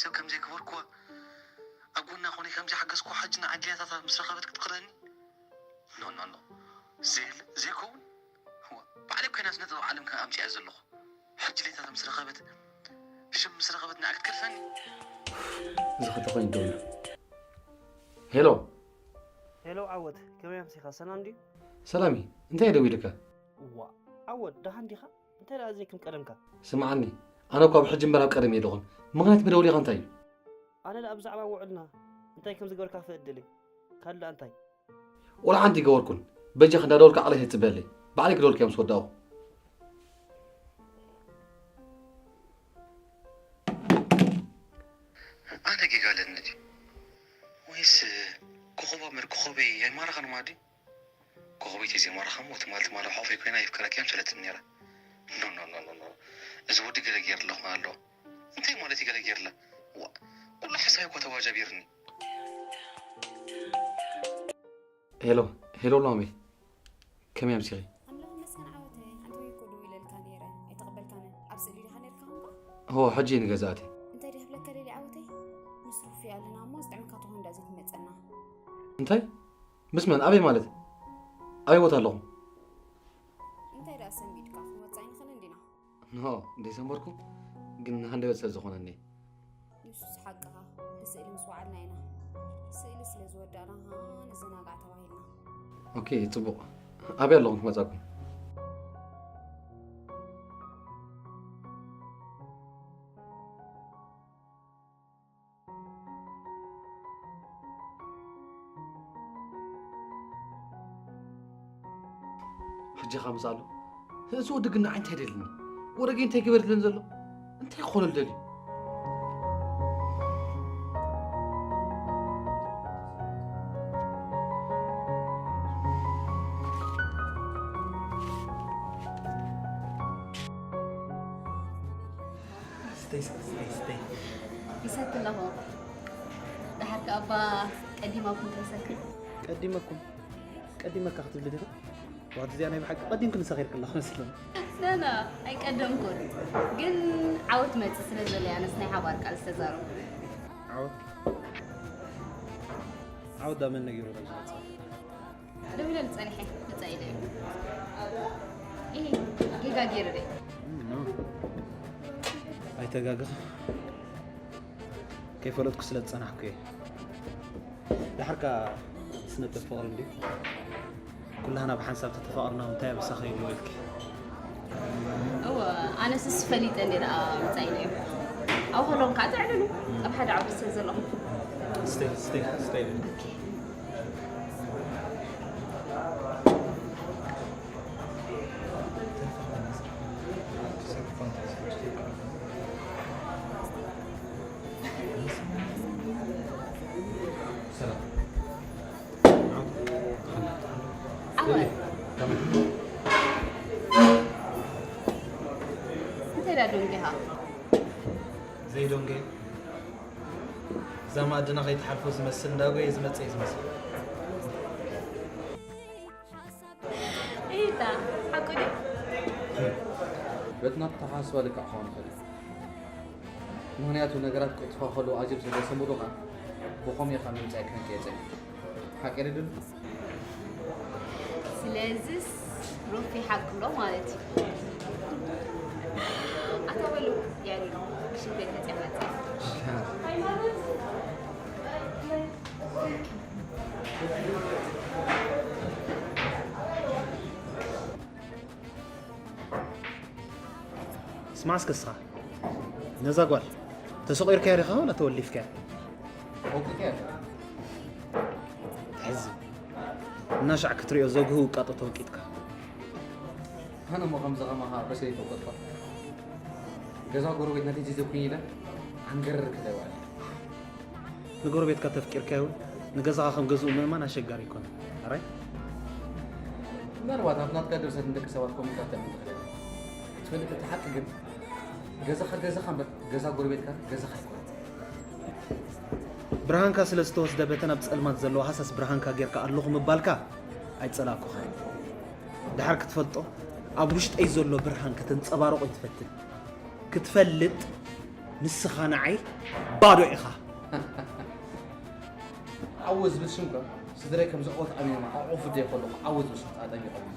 ሰብ ከም ዘይገበርኩዋ፣ ኣብ ጎና ኮነ ከም ዘይሓገዝኩዋ፣ ሕጂ ንዓይ ድሌታታ ምስ ረኸበት ክትቕረኒ? ኖ፣ ኖ፣ ኖ። ዘየለ፣ ዘይከውን። እዋ፣ ባዕለይ ኮይና ስነ ጥበብ ዓለም ከ ኣምጺኣ ዘለኹ። ሕጂ ድሌታታ ምስ ረኸበት፣ ሽም ምስ ረኸበት ንዓይ ክትገድፈኒ? እዚ ኸ ተኾይኑ ደውሉ። ሄሎ። ሄሎ ዓወት፣ ከመይ ኣምሲኻ? ሰላም ድዩ? ሰላም እዩ። እንታይ ደዊልካ? እዋ፣ ዓወት፣ ደሓን ዲኻ? እንታይ ደኣ ዘይክም ቀደምካ? ስምዓኒ፣ ኣነ እኳ ኣብ ሕጂ እምበር ኣብ ቀደም እየ ደኹን። ምኽንያት መደወሊኻ እንታይ እዩ? ኣነ ደኣ ብዛዕባ ውዕልና እንታይ ከም ዝገበርካ ክፈልጥ ደልየ። ካልእ ደኣ እንታይ? ወላ ሓንቲ ይገበርኩን። በጃኻ እንዳደወልካ ዓቕለይ ኣይትበለይ። ባዕለይ ክደወልካ እዮም ምስ ወዳእኹ። ኣነ ጌጋ ኣለኒ ድዩ? ወይስ ኮኾባ መር ኮኾበይ ኣይማረኸን ማለት ድዩ? ኮኾበይ ተዘይማረኻ እሞ ትማል ትማል ኣሕዋፈይ ኮይና የፍቅረኪ እያ ምሰለትኒ ነይራ። ኖ፣ ኖ፣ ኖ፣ ኖ፣ ኖ። እዚ ወዲ ገለ ገይርለ ክኾን ኣለዎ። እንታይ ማለት እዩ ገለ ገይርለ? ዋ፣ ኩሉ ሓሳብ እኮ ተዋጃቢርኒ። ሄሎ፣ ሄሎ ሎሚ። ከመይ ኣምሲኺ? ኣምላኽ ይመስገን ዓወተይ። ሓንቲ ወይ እኮ ደዊለልካ ነይረ፣ ኣይተቐበልካንን። ኣብ ስእሊ ዲኻ ነይርካ እምባ? ሆ፣ ሕጂ እየ ንገዛ ኣትየ። እንታይ ድየ ክብለካ ደልየ ዓወተይ? ምስ ሩፊ ኣለና እሞ ዝጥዕመካ ተኾይኑ እንዳ ዘይትመጸና። እንታይ? ምስ መን? ኣበይ ማለት? ኣበይ ቦታ ኣለኹም? እንታይ ደኣ ሰንቢድካ? ክንወጽእ ኣይንኽእልን ዲና? ኖ፣ ዘይሰንበድኩ፣ ግን ሃንደበት ስለ ዝኾነኒ። ንሱስ ሓቅኻ፣ ብስእሊ ምስ ወዓልና ኢና። ስእሊ ስለ ዝወዳእና ኸኣ ንዘናጋዕ ተባሂልና። ኦኬ፣ ጽቡቕ። ኣበይ ኣለኹም ክመጻኩም? ሕጂ ኸ ምስ ኣሎ፣ እዚ ወዲ ግን ንዓይ እንታይ ደልኒ? ወረገይ እንታይ ገበርልን ዘሎ? እንታይ ክኾነሉ ደልዩ? ስተይ፣ ስተይ፣ ስተይ። ይሰቲ ኣለኹ። ደሓር ከኣ እባ ቀዲማኩም ከይሰክር። ቀዲመኩም? ቀዲመካ ክትብሊ ዲኻ? ዋት እዚኣ ናይ ብሓቂ ቀዲምክኒ ሰኺርኪ ኣለኹ መስለኒ። ኖ፣ ኖ፣ ኣይቀደምኩን። ግን ዓወት መጽእ ስለ ዘሎ እየ ኣነስ ናይ ሓባር ቃል ዝተዛረብኩ። ዓወት? ዓወት ዳ መን ነጊሩ ነዚ መጽእ? ደዊለሉ ጸኒሐ፣ መጻኢ ኢለ እዩ። ኢሂ፣ ጌጋ ገይረ ደይ። እም፣ ኖ። ኣይተጋገኻ። ከይፈለጥኩ ስለ ዝጸናሕኩ እየ። ደሓርካ ስነጥበብ ፍቕሪ እንድዩ። ኩላህና ብሓንሳብ ተተፋቐርና እንታይ ኣብ ምሳኸ ይህልዎ ኢልኪ? እወ፣ ኣነስ እሱ ፈሊጠ እንዴ ደኣ መጻኢና እዩ። ኣብኡ ከለኹም ከኣ ተዕልሉ፣ ኣብ ሓደ ዓውዲ ስለ ዘለኹም። ስተይ፣ ስተይ፣ ስተይ። ኦኬ። ሰላም። ዓወት። እንታይ ደኣ ደንጊኻ? ዘይደንገ። እዛ መኣድና ከይትሓልፎ ዝመስል እንዳጎየ ዝመጸ እዩ ዝመስል። ኢታ፣ ሓቁ ድዩ? በቲ ናትካ ኣተሓሳስባ ልክዕ ክኸውን ይኽእል እዩ። ምኽንያቱ ነገራት ክቕልጥፋ ከለዉ ኣዝዮም ስለ ዘሰንብዱኻ፣ ብኸምኡ ኢኻ ንምንጻይ ክህንቀየጸ። ሓቂ ድዩ? ስለዚስ ሩፊ ሓቂ ኣሎ ማለት እዩ። ኣታ በሉ፣ የዕልሉ፣ ሽንተይ ተጸመጸ። ስማዕ እስከ እስኻ፣ ነዛ ጓል ተሰቒርካያ ዲኻ ወላ ተወሊፍካያ? ኣውቂጥያ። ተሕዝን። እናሻዕ ክትሪኦ ዘጉህ ውቃጦ ተወቂጥካ። ኣነ እሞ ከምዚ ከማኻ ርእሰይ ይፈቀጥኳ። ገዛ ጎረቤት ናተይ ዚዘ ኩን ኢለ ዓንገረር ክደዋል። ንጎረቤትካ ተፍቂርካዮ እውን ንገዛኻ ከም ገዝኡ ምእማን ኣሸጋሪ ኣይኮነን። ኣራይ? ምናልባት ኣብ ናትካ ድርሰት ንደቂ ሰባት ኮሚካት ተመልኽት። ትፈልጥ እቲ ሓቂ ግን ገዛኻ ገዛኻ እምበር ገዛ ጎረቤትካ ገዛኻ ኣይኮነን። ብርሃንካ ስለ ዝተወስደ በተን ኣብ ጸልማት ዘለዋ ሃሳስ ብርሃንካ ጌርካ ኣለኹ ምባልካ ኣይጸላእኩኻን። ደሓር ክትፈልጦ ኣብ ውሽጠይ ዘሎ ብርሃን ከተንጸባርቖ ይትፈትን። ክትፈልጥ ንስኻ ንዓይ ባዶ ኢኻ። ዓወት ዝብል ሽም ከ ስድረይ ከም ዘዕወት ኣሚኖም ኣቑፉ ደይ ከለኹ ዓወት ዝብል ሽም ኣጠሚቖም።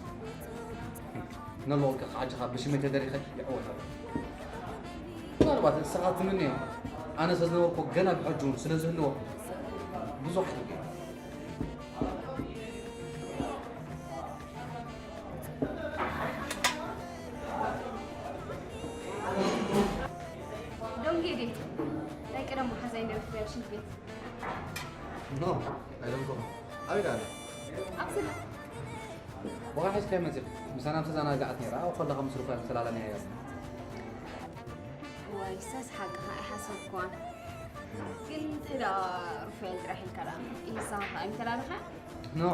ነለወልካ ዓጅኻ ብሽመይ ተደሪኸ ይዕወት ኣሎ። ምናልባት ንስኻ ትምንዮ ኣነ ስለ ዝነበርኩ ገና ብሕጂ እውን ስለ ዝህልዎ ብዙሕ ዶንጌ ቤት ናይ ቀደም መሓዛይ ነርፍያ ሽንት ቤት ኖ ኣይደንኩም ኣበይ ደኣ ኣብስላ ብኻ ሒዝካዮ መፂእ ምሳና ምስ ተዘናጋዓት ነይራ ኣብኡ ከለኻ ምስ ሩፋኤል ተላለናዮ ወይ ሰስ ሓቅኻ ኣይሓሰብኳን ግን እንታይ ደኣ ሩፋኤል ጥራሕ ኢልካ ደኣ ኢሳኻ ኣይምተላለኻ ኖ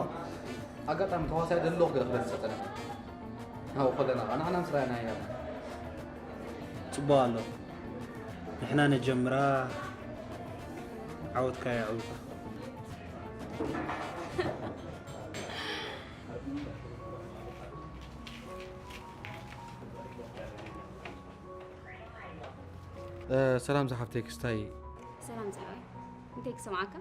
ኣጋጣሚ ተዋሳይ ደለኹ ገለ ክበል ዝፀጠነ ኣብኡ ከለና ኸዓ ንዓና ምስ ረኣናያ ፅቡቕ ኣሎ ንሕና ነጀምራ ዓወትካ የዕውታ ሰላም ዝሓፍተይ ክስታይ ሰላም ዝሓወይ እንታይ ክሰምዓካ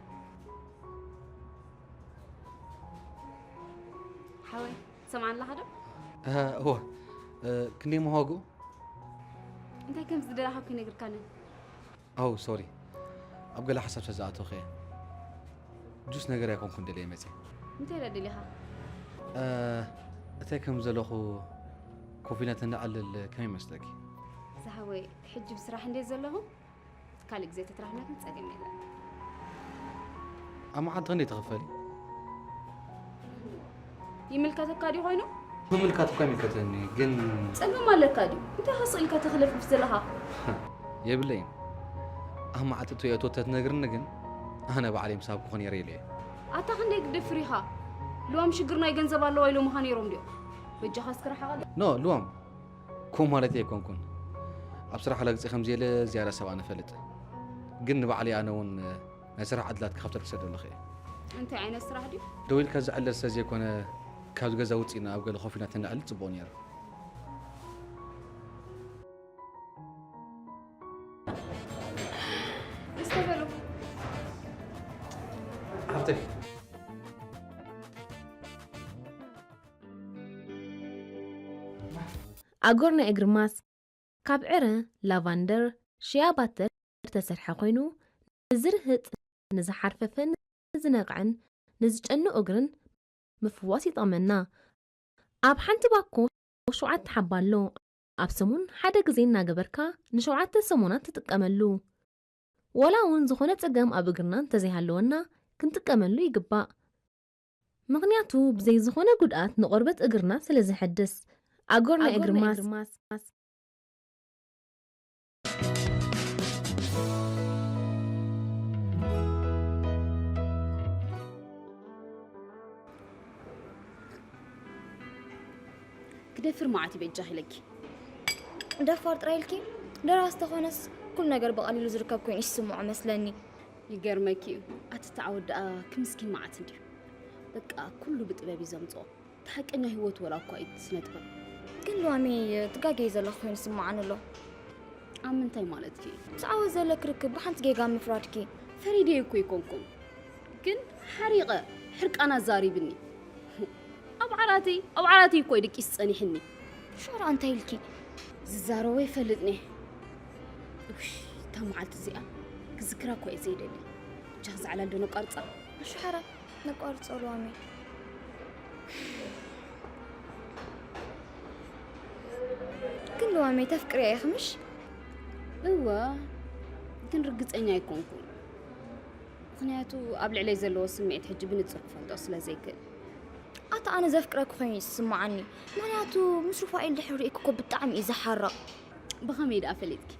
ሓወይ ትሰምዓኒ ኣለኻ ዶ እወ ክንደይ መዋግኡ እንታይ ከም ዝደለኻ እኮ ይነግርካንን ኣው ሶሪ ኣብ ገለ ሓሳብ ስለ ዝኣተኹ እየ ጁስ ነገር ኣይኮንኩን ደልየ መፅየ እንታይ ኢለ ደሊኻ እንታይ ከም ዘለኹ ኮፍ ኢልና ተነዕልል ከመይ ይመስለኪ ዝሓወይ ሕጂ ብስራሕ እንደ ዘለኹ ካልእ ግዜ ተተራኽብና ግን ጸገም የለን ኣብ መዓልቲ ክንደይ ትኽፈሊ ይምልከተካ ድዩ ኮይኑ ምምልካት እኳ ይምልከተኒ ግን ጸገም ኣለካ ድዩ እንታይ ሃስቕ ኢልካ ተኽለፍልፍ ዘለኻ የብለይን ኣብ መዓልቲ እቶ የእቶ ተትነግርኒ ግን ኣነ ባዕለይ ምሳብ ክኾን የረ ኢለ ኣታ ክንደይ ክደፍር ኢኻ ልዋም ሽግር ናይ ገንዘብ ኣለዋ ኢሎምኻ ነይሮም ድዮም በጃኻ እስክርሓቐለ ኖ ልዋም ከምኡ ማለት ኣይኮንኩን ኣብ ስራሕ ለግፂ ከምዘየለ ዝያዳ ሰብ ኣነ ፈልጥ ግን ንባዕለይ ኣነ እውን ናይ ስራሕ ዕድላት ክኸፍተልኪ ሰደለኹ እየ እንታይ ዓይነት ስራሕ ድዩ ደው ኢልካ ዝዕለል ስለ ዘይኮነ ካብዚ ገዛ ውፅእና ኣብ ገለ ኮፍ ኢልና ተነዕልል ፅቡቕ ነይሩ እስተ በሉ ሃብተይ ኣጎር ናይ እግሪ ማስክ ካብ ዕረ፣ ላቫንደር፣ ሽያ ባተር ዝተሰርሐ ኮይኑ ንዝርህጥ፣ ንዝሓርፈፈን ንዝነቕዐን ንዝጨኑ እግርን ምፍዋስ ይጠቕመና። ኣብ ሓንቲ ባኮ ሸውዓተ ሓባ ኣሎ። ኣብ ሰሙን ሓደ ግዜ እናገበርካ ንሸውዓተ ሰሙናት ትጥቀመሉ። ዋላ እውን ዝኾነ ጸገም ኣብ እግርና እንተዘይሃለወና ክንጥቀመሉ ይግባእ። ምኽንያቱ ብዘይ ዝኾነ ጉድኣት ንቆርበት እግርና ስለ ዝሕድስ። ኣጎር ናይ እግሪ ማስ ክደፍር መዓት ይበጃ ኢለኪ ደፋር ጥራይ ኢልኪ ደራሲ ተኾነስ ኩሉ ነገር ብቐሊሉ ዝርከብ ኮይኑ ይስምዖ መስለኒ ይገርመኪ እዩ ኣቲ ተዓወት ደኣ ክምስኪን መዓት እንድዩ በቃ ኩሉ ብጥበብ እዩ ዘምፅኦ እቲ ሓቀኛ ህይወት ወላ እኳ እዩ ስነጥበብ ግን ሎሚ ትጋገይ ዘለኹ ኮይኑ ይስምዓኒ ኣሎ ኣብ ምንታይ ማለትኪ እዩ ምስ ዓወት ዘለኪ ርክብ ብሓንቲ ጌጋ ምፍራድኪ ፈሪደዮ እኮ ኣይኮንኩን ግን ሓሪቐ ሕርቃና ዛሪብኒ ኣብ ዓራተይ ኣብ ዓራተይ እኮ እዩ ድቂስ ጸኒሕኒ ሽዑ እንታይ ኢልኪ ዝዛረቦ ይፈልጥኒ ውሽ እታ መዓልቲ እዚኣ ክዝክራ እኮ እየ ዘይደሊ እጃ ክዛዕላል ዶ ነቋርጻ ኣሽሓራ ነቋርጾ ሎሚ ግን ሎሚ ተፍቅርያ ኢኺ ምሽ እወ ግን ርግጸኛ ኣይኮንኩን ምኽንያቱ ኣብ ልዕለይ ዘለዎ ስምዒት ሕጂ ብንጹር ክፈልጦ ስለ ዘይክእል ኣታ ኣነ ዘፍቅረኪ ኮይኑ እዩ ዝስምዓኒ ምኽንያቱ ምስ ሩፋኤል ድሕሪ ርእኪ እኮ ብጣዕሚ እዩ ዝሓርቕ ብኸመይ ደኣ ፈሊጥኪ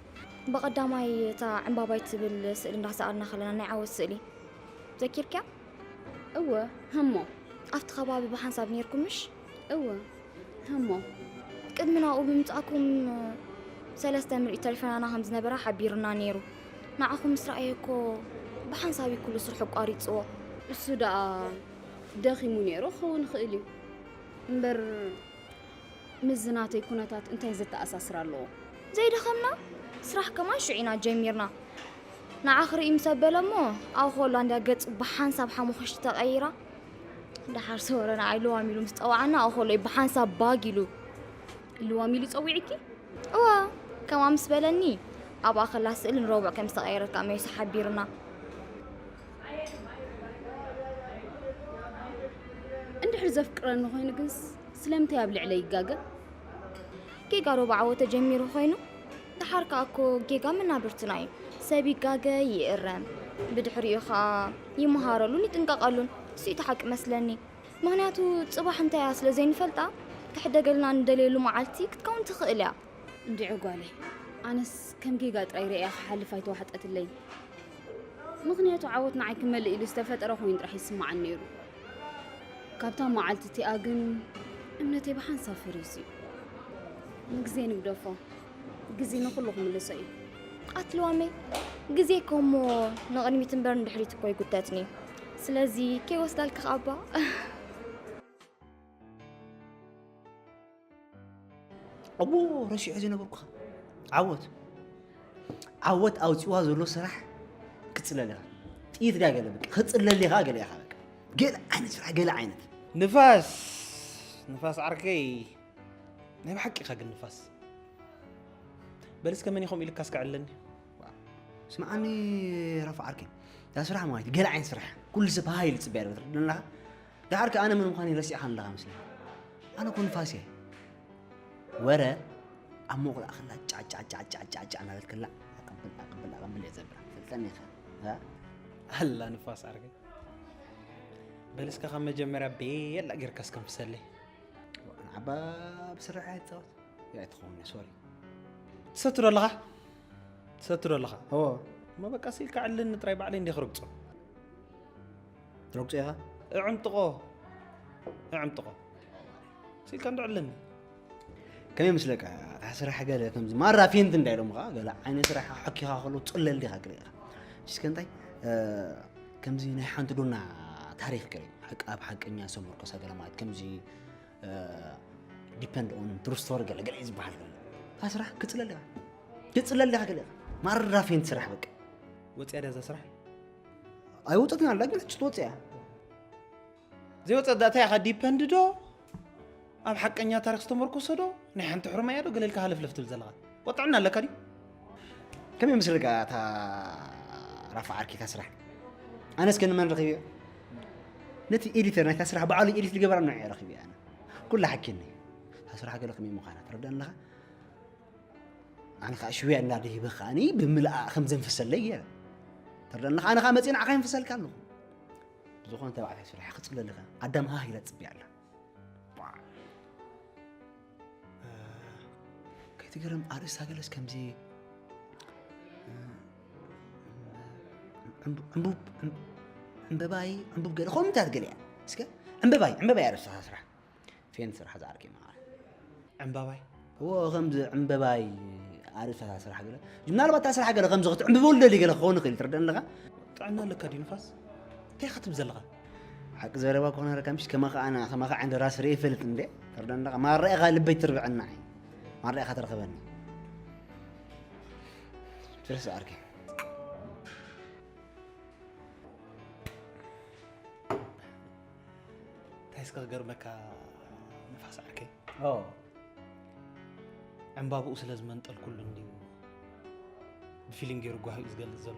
ብቐዳማይ እታ ዕምባባይ ትብል ስእሊ እንዳሰኣልና ከለና ናይ ዓወት ስእሊ ዘኪርክያ እወ ህሞ ኣብቲ ከባቢ ብሓንሳብ ነይርኩም ምሽ እወ ህሞ ቅድሚ ናብኡ ብምምጻእኩም ሰለስተ ምርኢት ተሪፈናና ከም ዝነበራ ሓቢሩና ነይሩ ንዓኹም ምስ ረኣየ እኮ ብሓንሳብ እዩ ኩሉ ስርሑ ኣቋሪጽዎ እሱ ደኣ ደኺሙ ነይሩ ክኸውን ይኽእል እዩ እምበር ምስዚ ናተይ ኩነታት እንታይ ዘተኣሳስር ኣለዎ ዘይደኸምና ስራሕ ከማን ሽዑ ኢና ጀሚርና። ንዓ ክርኢ ምስ ኣበለ እሞ፣ ኣብኡ ከሎ እንድያ ገጹ ብሓንሳብ ሓሙኽሽቲ ተቐይራ። ደሓር ሰወረ ንዓይ ልዋም ኢሉ ምስ ጸዋዓና፣ ኣብኡ ከሎ እዩ ብሓንሳብ ባግ ኢሉ። ልዋም ኢሉ ጸዊዕኪ? እወ፣ ከምኣ ምስ በለኒ፣ ኣብኣ ከላ ስእሊ ንረቡዕ ከም ዝተቐየረት ከኣ መሊሱ ሓቢሩና። እንድሕር ዘፍቅረኒ ኮይኑ ግንስ ስለምንታይ ኣብ ልዕለይ ይጋገ? ጌጋ ዶ ብዓወት ተጀሚሩ ኮይኑ? ደሓር ከኣ እኮ ጌጋ መናብርትና እዩ። ሰብ ይጋገ፣ ይእረም። ብድሕሪኡ ከኣ ይመሃረሉን ይጥንቀቐሉን። እሱ እዩ እቲ ሓቂ መስለኒ። ምኽንያቱ ጽባሕ እንታይ እያ ስለ ዘይንፈልጣ፣ ክሕደገልና ንደልየሉ መዓልቲ ክትከውን ትኽእል እያ። እንድዒ ጓለይ፣ ኣነስ ከም ጌጋ ጥራይ ርእያ ክሓልፍ ኣይተዋሕጠትለይን። ምኽንያቱ ዓወት ንዓይ ክመልእ ኢሉ ዝተፈጠረ ኮይኑ ጥራሕ ይስምዓኒ ነይሩ። ካብታ መዓልቲ እቲኣ ግን እምነተይ ብሓንሳብ ፈሪሱ እዩ። ንግዜ ንግደፎ፣ ግዜ ንኹሉ ክምልሶ እዩ። ኣትልዋመይ፣ ግዜ እኮ እሞ ንቕድሚት እምበር ንድሕሪት እኮ ይጉተትኒ። ስለዚ ከይወስዳልካ ከኣባ። እዎ ረሲዖ ዝነበርኩኻ ዓወት ዓወት ኣውፂዋ ዘሎ ስራሕ ክፅለል ኢኻ። ጥይት ዳ ገለ በቃ ክፅለል ኢኻ ገለ ኢኻ በቃ። ገለ ዓይነት ስራሕ ገለ ዓይነት። ንፋስ ንፋስ ዓርከይ፣ ናይ ብሓቂ ኢኻ ግን ንፋስ። በል እስከ መን ኢኹም ኢልካ እስከ ዕለኒ። ስምዓኒ ራፋ ዓርከይ፣ እዛ ስራሕ ማለት ገለ ዓይነት ስራሕ ኩሉ ሰብ ሃይ ኢሉ ዝፅበያ ኣለካ ትርድእ ኣለኻ። ደሓር ከ ኣነ መን ምዃነይ ረሲዕካ ኣለኻ መስለኒ። ኣነ እኮ ንፋስ እየ። ወረ ኣብ ሞቕላእ ከላ ጫጫጫጫጫጫ እናበልክላ ኣቐብል ኣቐብል ኣቐብል እየ ዘብላ። ፈልጠኒ ኢኻ። እ? ኣላ ንፋስ ዓርከይ። በል እስከ ካብ መጀመርያ ቤላ ጌርካ እስከንፍሰለይ። ንዓባ ብስራሕ እያ ትፃወት። እያ ትኸውን ሶሪ። ትሰቱ ዶ ኣለኻ? ትሰቱ ዶ ኣለኻ? እዎ። እሞ በቃ ስኢልካ ዕልኒ ጥራይ ባዕለይ እንዲየ ክረግጾ። ትረግጾ ኢኻ? እዕምጥቆ። እዕምጥቆ። ስኢልካ እንዶ ዕልኒ። ከመይ ምስለካ እታ ስራሕ ገለ ከምዚ ማራ ፌንት እንዳይሎም ኸዓ ገለ ዓይነት ስራሕ ሓኪኻ ከሎ ፅለል ዲኻ ገለ ኢኻ እስከ እንታይ እ፣ ከምዚ ናይ ሓንቲ ዶና ታሪክ ገለ ሓቂ ኣብ ሓቀኛ ዝተመርኮሰ ገለ ማለት ከምዚ ዲፐንድ ኦን ትሩ ስቶሪ ገለ ገለ እዩ ዝበሃል ገለ እታ ስራሕ ክፅለል ዲኻ ክፅለል ዲኻ ገለ ኢኻ ማራ ፌንት ስራሕ በቃ ወፅያ ድያ እዛ ስራሕ? ኣይወፀትን ኣላ ግን ሕጂ ትወፅእ እያ ዘይወፀት ዳእታ ኢኻ ዲፐንድ ዶ ኣብ ሓቀኛ ታሪክ ዝተመርኮሰ ዶ ናይ ሓንቲ ሕርማያ ዶ ገለ ኢልካ ሃለፍለፍ ትብል ዘለኻ ወጥዕና ኣለካ ድዩ ከመይ ምስልካ እታ ራፋ ዓርኪታ ስራሕ ኣነስ ከ ንመን ረኺብዮ ነቲ ኤዲተር ናይታ ስራሕ በዓሉ ኤዲት ዝገበራ ንዕ ረኺብዮ ኣነ ኩላ ሓኪኒ እታ ስራሕ ገለ ከመይ ምዃና ትረዳእ ኣለኻ ኣነ ከዓ ሽውያ እንዳደሂበ ከዓኒ ብምልኣ ከም ዘንፍሰለይ ገይረ ትረዳእ ኣለኻ ኣነ ከዓ መፅእ ንዓኻ ይንፍሰልካ ኣለኹ ዝኾነ ተባዕታይ ስራሕ ክፅለልኻ ኣዳም ሃህ ኢላ ትፅብያ ኣላ ከይትገርም ኣርእስታ ገለስ ከምዚ ዕምበባይ ዕንቡብ ገለ ከምታት ገለ እያ እስከ ዕምበባይ ዕምበባይ ኣርእስታ ስራሕ ፌን ስራሕ ዝዓርኪ መዓረ ዕምባባይ እዎ ከምዚ ዕምበባይ ኣርእስታ ስራሕ ገለ ምናልባት እታ ስራሕ ገለ ከምዚ ክትዕምብበሉ ደሊ ገለ ክኸውን ይኽእል ትርዳእ ኣለኻ ጥዕና ኣለካ ድዩ ንፋስ እንታይ ኢኻ ትብል ዘለኻ ሓቂ ዘረባ ኮነ ረካ ምሽ ከማኻ ኣና ከማኻ ዓንደ ራስ ርኢ ይፈልጥ እንደ ተርደንዳ ማራ ኢኻ ልበይ ትርብዐና ማራ ኢኻ ትረኽበኒ ትርስ ዓርኪ እንታይ እስከ ክገርመካ ንፋስ ዓርከይ ዕምባብኡ ስለ ዝመንጠልኩሉ እንድዩ ብፊሊም ገይሩ ጓሂኡ ዝገልፅ ዘሎ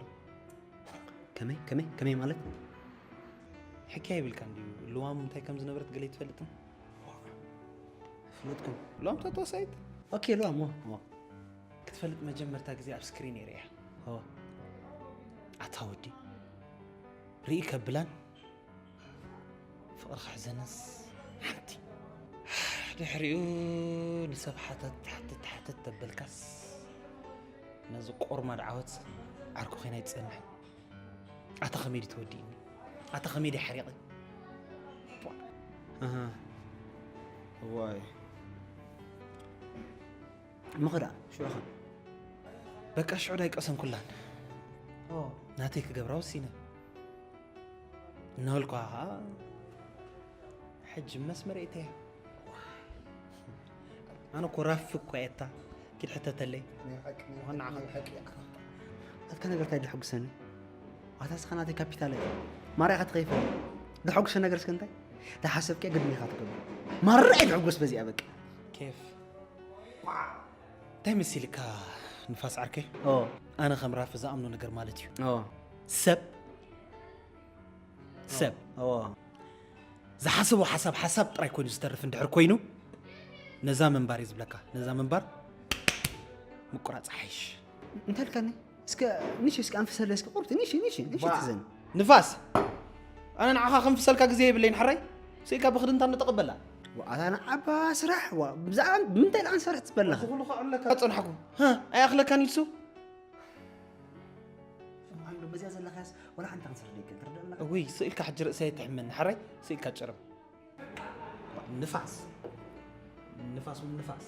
ከመይ ከመይ ከመይ ማለት ሕክያ ይብልካ እንድዩ ልዋም እንታይ ከም ዝነበረት ገለ ትፈልጥን ፍለጥኩም ልዋም ተተወሳይት ኦኬ ልዋም ዎ ክትፈልጥ መጀመርታ ግዜ ኣብ ስክሪን እየ ርእያ ኣታ ወዲ ርኢ ከብላን ፍቕሪ ክሕዘንስ ሓንቲ ድሕሪኡ ንሰብ ሓተት ሓተት ሓተት ተበልካስ ነዚ ቆርማድ ዓወት ዓርኩ ኮይና ይትጸንሕ ኣታ ከመይ ድዩ ተወዲእኒ ኣታ ከመይ ድዩ ሓሪቐ ዋይ ምኽዳ ሽዑ ኸ በቃ ሽዑ ዳይቀሰንኩላን ናተይ ክገብራ ወሲነ እናበልኩ ከዓ ሕጂ መስመር እተያ ኣነ ኮራፊ እኳ የታ ኢድ ሕተተለይ። ናይ ሓቂ ናይ ዋና ሓቂ ዓኻ። ናይ ሓቂ ዓኻ። ኣትካ ነገር እንታይ ደሐጉሰኒ? ኣታ ስኻ ናተይ ካፒታል እያ። ማርያ ኸትኸይፈ ደሐጉሰ ነገር እስከ እንታይ? ተሓሰብኪ ግድሚኻ ትገብር። ማራ እየ ደሐጎስ በዚኣ በቃ። ኬፍ እንታይ መሲልካ ንፋስ ዓርከይ? ኦ ኣነ ከም ራፊ ዝኣምኖ ነገር ማለት እዩ። ኦ ሰብ ሰብ ኦ ዝሓሰቦ ሓሳብ ሓሳብ ጥራይ ኮይኑ ዝተርፍ እንድሕር ኮይኑ ነዛ ምንባር እዩ ዝብለካ። ነዛ ምንባር ምቁራፅ ሓይሽ። እንተልካኒ እስከ ንሽ እስከ ኣንፍሰለ እስከ ቁርብቲ ንሽ ንሽ ንሽ ትዘን ንፋስ ኣነ ንዓኻ ክንፍሰልካ ግዜ የብለይን። ሕራይ ስኢልካ ብክድንታ ንተቐበላ ኣታ ንዓባ ስራሕ ዋ ብዛዕባ ምንታይ ደኣ ንሰርሕ ትበለኻ ኩሉ ከዕለካ ጸንሓኩ። ሃ ኣይኣኽለካን ኢልሱ ስምዓይ ዶ በዚኣ ዘለኻስ ወላ ሓንቲ ክንሰርሕ ደይክእል ትርዳእ ኣለኻ እውይ ስኢልካ ሕጂ ርእሰይ ኣይትሕመኒ። ሕራይ ስኢልካ ጭርም ንፋስ ንፋስ ውን ንፋስ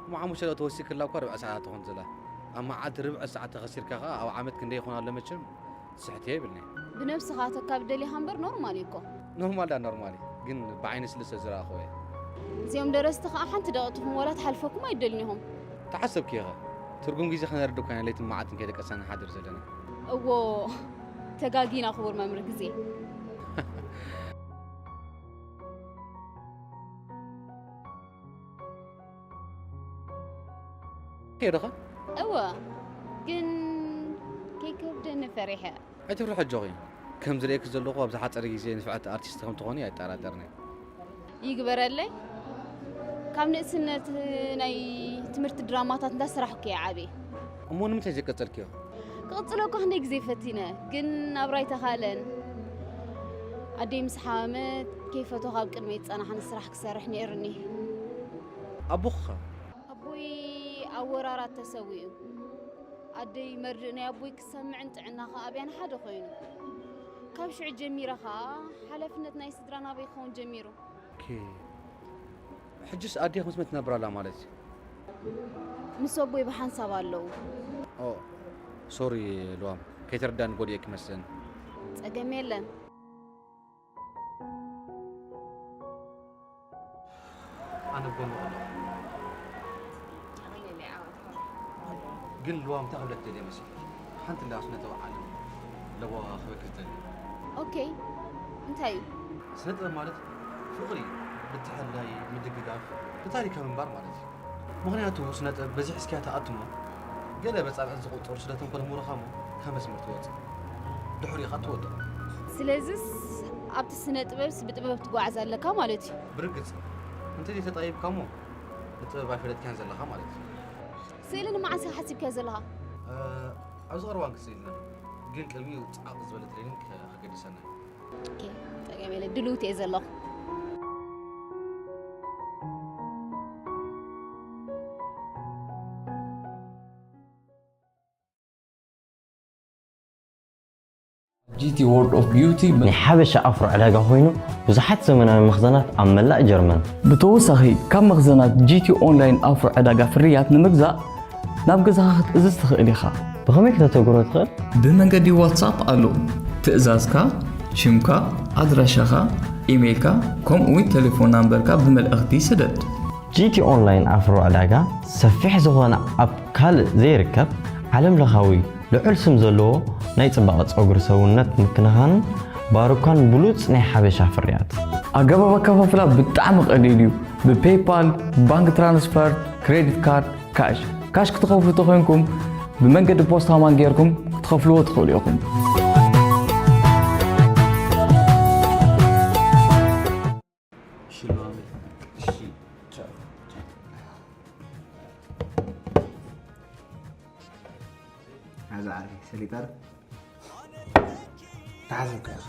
እሞ ሓሙሽተ ዶ ተወሲክላ እኳ ርብዒ ሰዓት ትኾን ዘላ ኣብ መዓልቲ ርብዒ ሰዓት ተኸሲርካ ኸዓ ኣብ ዓመት ክንደይ ይኾን ኣሎ መቸም ስሕት የብልኒ ብነብስኻ ተካብ ደሊኻ እምበር ኖርማል እዩ እኮ ኖርማል ዳ ኖርማል እዩ ግን ብዓይኒ ስለ ዝረኣኽዎ እየ እዚኦም ደረስቲ ከዓ ሓንቲ ደቂትኹም ዋላ ትሓልፈኩም ኣይደልን ኢኹም ተሓሰብኪ ኢኸ ትርጉም ግዜ ከነረድእ ኮይና ለይትን መዓልትን ከይደቀስና ንሓድር ዘለና እዎ ተጋጊና ክቡር መምህር ግዜ ከይዶኸ እወ ግን ከይከብደኒ ፈሪሐ ኣይትፍርሒ ኣጆኺ ከም ዝርእየኪ ዘለኹ ኣብ ዝሓፀረ ግዜ ንፍዕቲ ኣርቲስት ከም ትኾኒ ኣይጠራጠርኒ ይግበረለይ ካብ ንእስነት ናይ ትምህርቲ ድራማታት እንዳሰራሕኩ እየ ዓብየ እሞ ንምንታይ ዘይቀፀልክዮ ክቕፅሎ እኮ ክንደይ ግዜ ፈቲነ ግን ናብራይ ተኻለን ኣደይ ምስ ሓመመት ከይፈቶ ካብ ቅድመይ ዝፀናሓኒ ስራሕ ክሰርሕ ነይሩኒ ኣቦኽኸ ኣቦይ ኣብ ወራራት ተሰዊኡ ኣደይ መርድእ ናይ ኣቦይ ክሰምዕን ጥዕና ከኣ ኣብያን ሓደ ኮይኑ ካብ ሽዑ ጀሚረ ከኣ ሓላፍነት ናይ ስድራ ናበይ ክኸውን ጀሚሩ ኦኬ ሕጅስ ኣዴኽ ምስ መን ትነብር ኣላ ማለት እዩ ምስ ኣቦይ ብሓንሳብ ኣለዉ ኦ ሶሪ ልዋም ከይተረዳኒ ጎዲኤ ክመስለኒ ጸገም የለን ኣነ ጎኑ ኣለኹ ግን ልዋም እንታይ ክብለክ ደልየ መሲሉ ሓንቲ ላ ስነጥበብ ዓለም ለበዋ ክበክ ዝደሊ ኦኬ እንታይ እዩ ስነጥበብ ማለት ፍቕሪ ምትሕልላይ ምድግጋፍ ብታሪካ ምንባር ማለት እዩ ምኽንያቱ ስነጥበብ በዚሕ እስኪያ ተኣትሞ ገለ በጻብዕን ዝቑጸሩ ስለ ተንኮል ምሁርኻ እሞ ካብ መስመር ትወጽእ ድሕሪኡ ኢኻ ትወድቕ ስለዚስ ኣብቲ ስነ ጥበብስ ብጥበብ ትጓዓዝ ኣለካ ማለት እዩ ብርግጽ እንተ ዘይተጣይብካ እሞ ንጥበብ ኣይፈለጥካን ዘለኻ ማለት እዩ ስእሊ ንመዓስ ኢኻ ሓሲብካዮ ዘለኻ ኣብዚ ቐረባ ክስኢልና ግን ቅድሚኡ ጻዕቕ ዝበለ ትሬኒንግ ከገድሰና እዩ ኦኬ፣ ጸገም የለ ድልውቲ እየ ዘለኹ ጂቲ ወርልድ ኦፍ ቢዩቲ ናይ ሓበሻ ኣፍሮ ዕዳጋ ኮይኑ ብዙሓት ዘመናዊ መኽዘናት ኣብ መላእ ጀርመን። ብተወሳኺ ካብ መኽዘናት ጂቲ ኦንላይን ኣፍሮ ዕዳጋ ፍርያት ንምግዛእ ናብ ገዛኻ ክትእዝዝ ትኽእል ኢኻ። ብኸመይ ክተተግብሮ ትኽእል? ብመንገዲ ዋትሳፕ ኣሎ። ትእዛዝካ፣ ሽምካ፣ ኣድራሻኻ፣ ኢሜይልካ ከምኡውን ቴሌፎን ናምበርካ ብመልእኽቲ ስደድ። ጂቲ ኦንላይን ኣፍሮ ዕዳጋ ሰፊሕ ዝኾነ ኣብ ካልእ ዘይርከብ ዓለም ለኻዊ ልዑል ስም ዘለዎ ናይ ጽባቐ ጸጉሪ ሰውነት ምክንኻንን ባሩካን ብሉጽ ናይ ሓበሻ ፍርያት። ኣገባብ ኣከፋፍላ ብጣዕሚ ቀሊል እዩ። ብፔይፓል፣ ባንክ ትራንስፈር፣ ክሬዲት ካርድ፣ ካሽ። ካሽ ክትኸፍሉ ተኾይንኩም ብመንገዲ ፖስታ ማን ጌርኩም ክትኸፍልዎ ትኽእሉ ኢኹም። ሽልማመይ እሺ ቻው ቻው እዛ ዓርኪ ሰሊጣር ተሓዘብካ ኢኻ።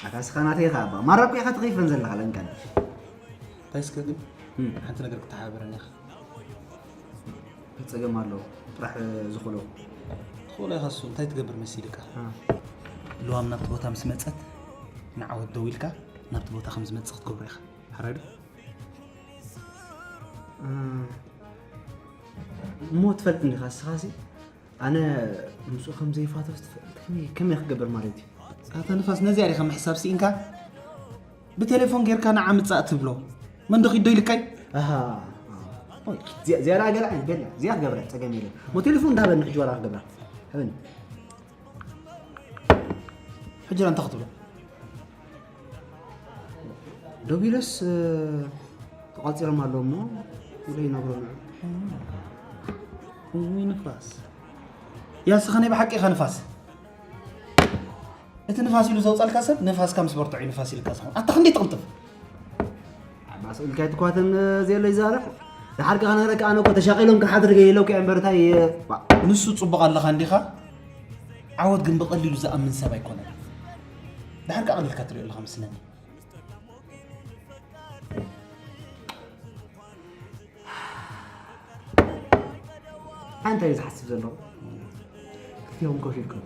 ኣታ ስኻ ናተይ ኢኻ፣ ኣባ ማራ እኮ ኢኻ ትኸይፈን ዘለኻ ለንቀን። እንታይ እስከ ግን እም። ሓንቲ ነገር ክትሓባበረኒ ኢኻ። ጸገም ኣሎ ጥራሕ ዝኽእሎ። ትኽእሎ ኢኻ እሱ፣ እንታይ ትገብር መሲልካ? እ። ልዋም ናብቲ ቦታ ምስ መጸት፣ ንዓወት ደው ኢልካ ናብቲ ቦታ ከም ዝመጽእ ክትገብሮ ኢኻ። ሓራይ ዶ? እ፣ እሞ ትፈልጥ እንዲኻ እስኻሲ? ኣነ ምስኡ ከም ዘይፋቶስ ትፈልጥ፣ ከመይ፣ ከመይ ክገብር ማለት እዩ? ኣታ ንፋስ፣ ነዚኣ ዲኻ ምሕሳብ ስኢንካ? ብቴሌፎን ጌርካ ንዓ ምጻእ ትብሎ። መን ዶ ኪዶ ኢልካይ? ኣሃ። ኦይ፣ እዚኣ፣ እዚኣ ደኣ ገለ ዓይነት በላ። እዚኣ ክገብራ፣ ጸገም የለን። እሞ ቴሌፎን እንዳበኒ ሕጂ ዋላ ክገብራ። ሃበኒ። ሕጂ እንታይ ክትብሎ? ደው ኢለስ፣ እ፣ ተቋጺሮም ኣለዉ እሞ ኢለ ይነግሮ ንዑ። እውይ ንፋስ። ያስኻ ናይ ብሓቂ ኢኻ ንፋስ። እቲ ንፋስ ኢሉ ዘውጻልካ ሰብ ንፋስካ ምስ በርትዖ እዩ ንፋስ ኢልካ ዝኸውን። ኣታ ክንደይ ትቕልጥፍ? ኣባስ ኢልካ ኣይትኳተን፣ እ፣ ዘየሎ ይዛረብ። ደሓር ከ ክነግረካ ኣነ እኮ ተሻቒሎም ክሓድር ገይለውካ እምበር እንታይ፣ እ፣ ዋ። ንሱ ጽቡቕ ኣለኻ እንዲኻ? ዓወት ግን ብቐሊሉ ዝኣምን ሰብ ኣይኮነን። ደሓር ከ ኣቕሊልካ ትሪኦ ኣለኻ መስለኒ። ኣንታ እዩ ዝሓስብ ዘሎ። ክልቲኦም ኮፍ ኢልኩም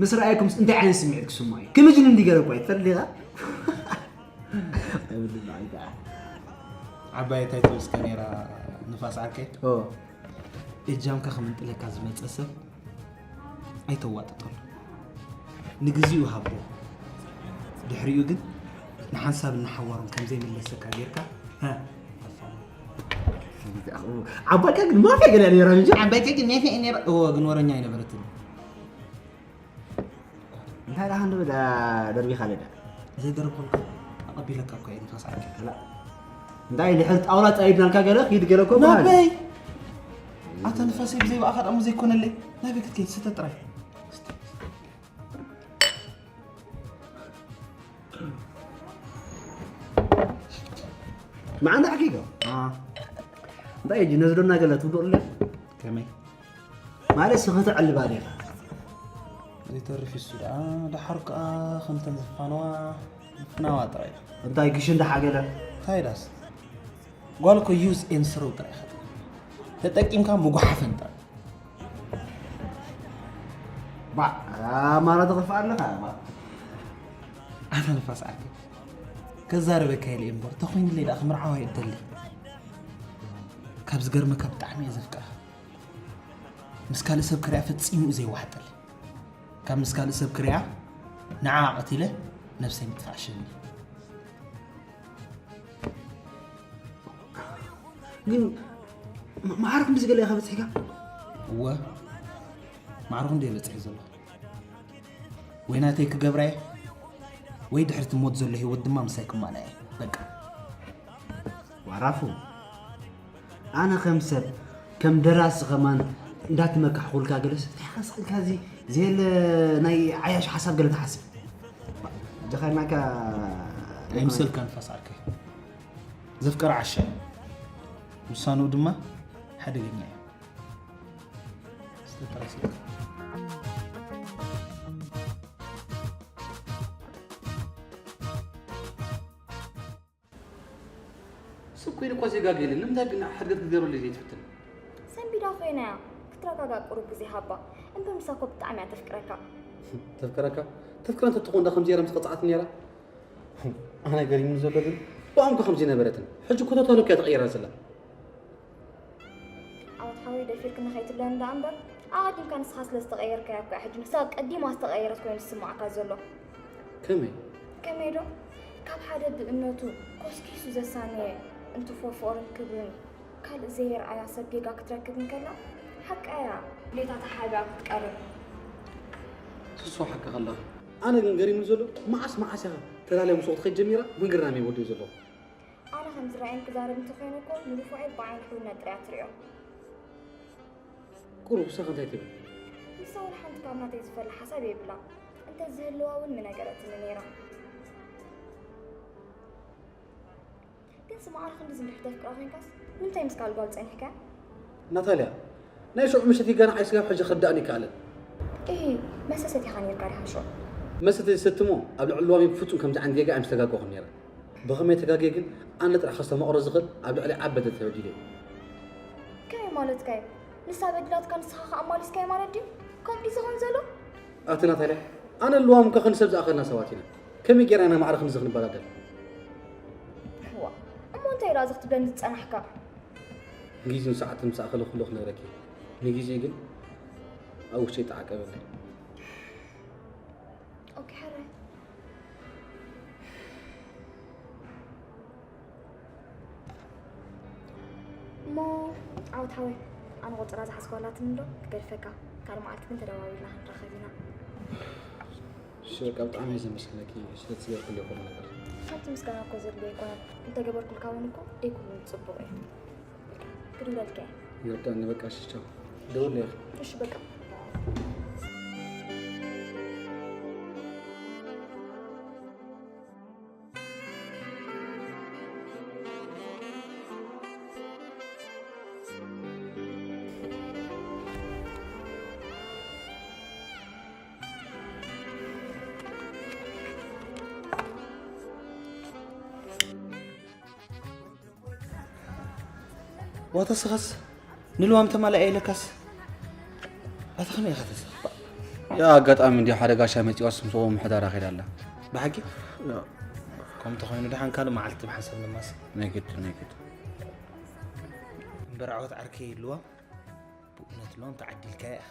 ምስ ረኣየኩምስ እንታይ ዓይነት ስምዒት ክስምዖ እዩ? ክምጅን እንዲ ገለ እኮ እዩ። ትፈልጥ ዲኻ? ኣይብልን፣ ኣይታ። ዓባይ እንታይ ትብል እስከ ነይራ ንፋስ ዓርከይ? ኦ። እጃምካ ከምንጥለካ ዝመጸ ሰብ ኣይተዋጥጠሉ። ንግዚኡ ሃቦ። ድሕሪኡ ግን ንሓንሳብ እናሓዋሮም ከም ዘይምለሰካ ጌርካ፣ ሃ፣ ዓባይካ ግን ማፍያ ገለ ነይራ እንጂ። ዓባይካ ግን ማፍያ ነይራ። እወ፣ ግን ወረኛ ኣይነበረትን። እንታይ ደኣ ክንብል ደርቢኻ ለዳ? ዘይደርብኩልካ ኣቐቢለካ እኮ እየ ንፋስ ዓርከይ። ከላ። እንታይ ድሕሪ ጣውላ ጻይድናልካ ገለ ኪድ ገለ እኮ በሃል። ናበይ? ኣታ ንፋሰይ ብዘይ ብኣኻ ደኣ ዘይኮነለይ። ናበይ ክትከይድ? ስተ ጥራይ። መዓንዳ ሓቂጋ። አ። እንታይ እጂ ነዝዶና ገለ ትውድቕ ኣለ? ከመይ? ማለት ስኽተ ዕልባ ዲኻ? ዘይተርፍ እሱ ደኣ፣ ደሓር ከኣ ከምተን ዝፋነዋ፣ ፍናዋ ጥራይ። እንታይ ግሽ እንዳ ሓገለ? እንታይ ዳስ? ጓል እኮ use and throw ጥራይ ኢኻ ትብል። ተጠቂምካ ምጉሓፈን ጥራይ። ባዕ፣ ኣማራ ትኸፍእ ኣለኻ፣ ባዕ። ኣታ ንፋስ ዓርከይ። ከዛርበካ ኢለ እምበር፣ ተኾይኑለይ ደኣ ክምርዓዋ እየ እደሊ። ካብ ዝገርመካ ብጣዕሚ እየ ዘፍቅራ። ምስ ካልእ ሰብ ክሪኣ ፈጺሙ እዩ ዘይዋሕጠለይ። ካብ ምስ ካልእ ሰብ ክሪኣ ንዓ ቀቲለ ነብሰይ ምጥፋእ ሸም እዩ። ግን ማ-፣ ማዕረ ክንድዚ ገለ ኢኻ በጺሕካ? እወ፣ ማዕረ ክንደይ እየ በጺሐ ዘለኹ። ወይ ናተይ ክገብራ እየ፣ ወይ ድሕሪ እቲ ሞት ዘሎ ህይወት ድማ ምሳይ ክማላእ እየ። በቃ። ዋራፉ፣ ኣነ ከም ሰብ፣ ከም ደራሲ ከማን እንዳትመካሕኩልካ ገለስ፣ እንታይ ኢኻ ስቕ ኢልካ እዚ ዘየለ ናይ ዓያሹ ሓሳብ ገለ ትሓስብ? ጀኻርናካ ኣይምሰልካ ንፋስ ዓርከይ። ዘፍቀረ ዓሻ እዩ። ውሳንኡ ድማ ሓደገኛ እዩ። ስለተረሲት። ሰብ ኮይኑ እኳ ዜጋ ገይሩ፣ ንምንታይ ግን ሓድገት ክትገብረለይ ዘይትፍትን? ሰንቢዳ ኮይና እያ። ክትረጋጋእ ቁሩብ ግዜ ሃባ። እምበር ንሳ እኮ ብጣዕሚ እያ ተፍቅረካ። ተፍቅረካ? ተፍቅረ እንተትኾን ዳ ከምዚ ገይራ ምስ ቀጻዓትኒ ነይራ? ኣነ ገሪሙኒ ዘሎ ግን ብኣምኮ ከምዚ ነበረትን። ሕጂ እኮ ተታሎ እኮ እያ ተቐይራ ዘላ። ዓወት ሓወይ ደፊርክኒ ከይትብለኒ ደኣ እምበር፣ ኣቐዲምካ ንስኻ ስለ ዝተቐየርካ እያ እኮ ሕጂ ንሳ ቀዲማ ዝተቐየረት ኮይኑ ዝስምዓካ ዘሎ። ከመይ? ከመይ ዶ? ካብ ሓደ ብእምነቱ ኮስኪሱ ዘሳነየ እንትፎ ፍቕርን ክብርን ካልእ ዘየርኣያ ሰብ ጌጋ ክትረክብ እንከላ፣ ሓቃ እያ። ድሌታ ተሓቢኣ ክትቀርብ። ስሶ ሓቂ ከላ። ኣነ ግን ገሪሙኒ ዘሎ፣ መዓስ መዓስ እያ ተላልያ ምስኡ ክትኸይድ ጀሚራ፣ ምግርራም እየ ወዲኡ ዘለኹ። ኣነ ከም ዝረኣየኒ ክዛረብ እንተኾይነ እኮ፣ ንድፉዐይ ብዓይኒ ሕውነት ጥራይ እያ ትሪኦ። ቁሩብ ንሳኸ እንታይ ትብል? ንሳ ወላ ሓንቲ ካብ ናተይ ዝፈሊ ሓሳብ የብላን። እንተዝህልዋ እውን ምነገረትኒ ነይራ። ግን ስማዕ፣ ክንድዚ እንድሕር ተፍቅራ ኮይንካስ፣ ንምንታይ ምስ ካልእ ጓል ጸኒሕካ? ናታልያ፣ ናይ ሽዑ ምሸት ይጋናዕ ኣይስጋብ ሕጂ ክርዳእኒ ይከኣለን። እሂ፣ መስተ ሰቲኻ ነይርካ ዲኻ ሽዑ? መስተ ተዝሰቲ እሞ ኣብ ልዕሊ ልዋም ብፍጹም ከምዚ ዓይነት ጌጋ ኣይምስተጋገኹን ነይረ። ብኸመይ ተጋግየ ግን ኣነ ጥራሕ ከስተማቕሮ ዝኽእል ኣብ ልዕሊ ዓበደ ተበዲለ እዩ። ከመይ ማለትካ እዩ? ንሳ በዲላትካ ንስኻ ከኣ ኣማሊስካዮ ማለት ድዩ? ከምኡ ድዩ ዝኸውን ዘሎ? ኣቲ ናታልያ፣ ኣነ ልዋም እኳ ክንሰብ ዝኣኸልና ሰባት ኢና። ከመይ ጌርና ኢና ማዕረ ክንዚ ክንበዳደል? እዋ፣ እሞ እንታይ ደኣ እዚ ክትብለኒ ዝጸናሕካ? ግዜን ሰዓትን ምስ ኣኸለ ኩሉ ክነግረኪ እየ። ንግዜ ግን ኣብ ውሽጠይ ተዓቀበለይ። ኦኬ ሕራይ። እሞ ዓወት ሓወይ፣ ኣነ ቆጸራ ዝሓዝኳ ኣላትኒ ዶ ክገድፈካ። ካልእ መዓልቲ ግን ተደዋዊልና ክንራኸብ ኢና። እሺ በቃ ብጣዕሚ እየ ዘመስግነኪ ስለቲ ዝገበርክልይ ኩሉ ነገር። ካብቲ ምስጋና እኮ ዘድልዮ ኣይኮነን። እንተገበርኩልካ እውን እኮ ደይኩሉ ጽቡቕ እዩ። ክድውለልካ እየ። ይርዳእኒ በቃ እሺ ቻው። ደውል እየ። እሺ በቃ። ዋታ ስኻስ ንልዋም ተማላእ ኢለካስ ኣታ ከመይ ኢኻ ተስኻ? ያ ኣጋጣሚ እንዲ ሓደ ጋሻ መፂዋስ ምስኡ ምሕዳራ ከይዳ ኣላ። ብሓቂ ከምቲ ኮይኑ ደሓን ካልእ መዓልቲ ብሓንሳብ ንማስ ናይ ግድ ናይ ግድ እምበር ዓወት ዓርከይ ልዋም ብእውነት ልዋም ተዓዲልካያ ኢኻ።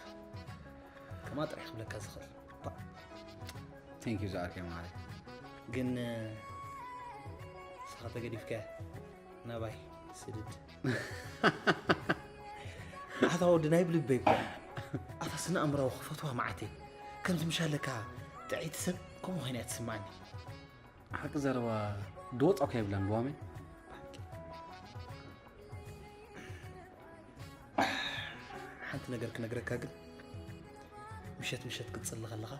ከማ ጥራሕ ክብለካ ዝኽእል። ቴንክ ዩ ዝኣርከ ማለት ግን ንስኻ ተገዲፍካ ናባይ ስድድ ንዓታ ወዲ ናይ ብልበይ እኮ ኣታ ስነ ኣእምራዊ ክፈትዋ መዓተይ ከምዚ ምሻለካ ጥዕይቲ ሰብ ከምኡ ኮይና እያ ትስማዓኒ። ሓቂ ዘረባ ድወፃ እኳ የብላን ልዋመይ። ሓንቲ ነገር ክነግረካ ግን ምሸት ምሸት ክትፅሊ ከለኻ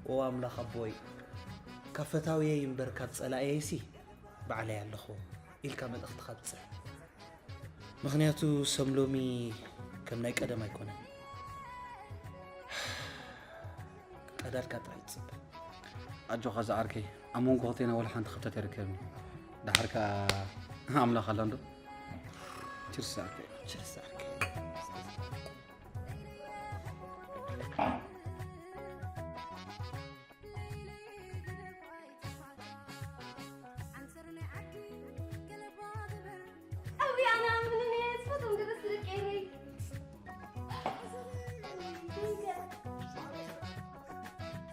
ኦ ኣምላኽ ኣቦይ ካብ ፈታውየይ እምበር ካብ ፀላእየይሲ ባዕለይ ኣለኹ ኢልካ መልእኽትኻ ብፅሕ። ምኽንያቱ ሰም ሎሚ ከም ናይ ቀደም ኣይኮነን። ቀዳድካ ጥራይ ትፅበ። ኣጆኻ ዝዓርከይ ኣብ መንጎ ክልቴና ወላ ሓንቲ ክፍተት ኣይርከብን። ድሓር ከኣ ኣምላኽ ኣላ እንዶ። ችርስ ዝዓርከይ። ችርስ ዓርከይ። ኣቢ ኣና ምንም የስፈቶም ደበስ ደቀይረይ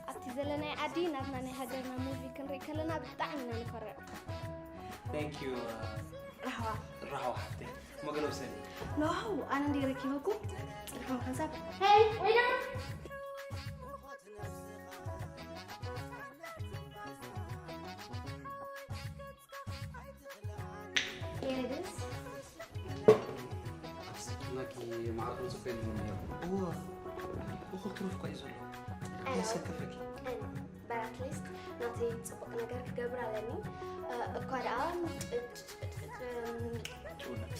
ኣብቲ ዘለናይ ዓዲ ናትና ናይ ሃገርና ሙቪ ክንርኢ ከለና ብጣዕሚ ኢና ንፈርዕ። Thank you ራህዋ ራህዋ ሓፍተይ። መገለብ ሰኒ ኖሃው ኣነ እንደ ረኪበኩም ጽንሖም ሓንሳብ ሄይ ወይና ሄረድስ ኣስናቂ ማዕረኹም ጽፈ ይልም ነይሩ። እወ እኹል ትሩፍ እኳ እዩ ዘሎ። የሰከፈኪ። But at least ናተይ ጽቡቕ ነገር ክገብር ኣለኒ። እኳ ደኣ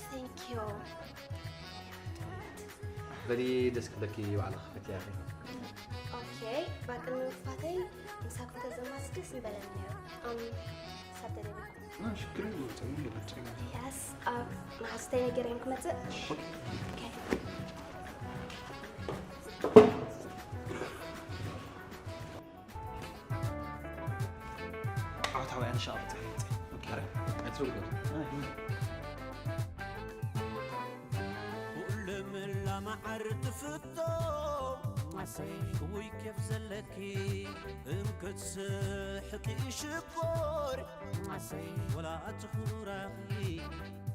thank you። በሊ ደስ ክብለኪ ባዕልኺ ክፈትያ ኢኺ። ኦኬ፣ ባቅኒ ምክፋተይ ምሳኩም ተዘማስ ደስ ምበለኒ ነይሩ። ኣም ሳብ ተደሊኩም ሽግር የለውም። የስ ኣብ መሓዙተይ ነጊረዮም ክመፅእ። ኦኬ። ዓወታውያን ሻቕሎት። ኩሉ ምላማዓር ትፍቶ ውይ ኬፍ ዘለኪ እንክትስሕቂ ሽኮር ወላ ትኹራኺ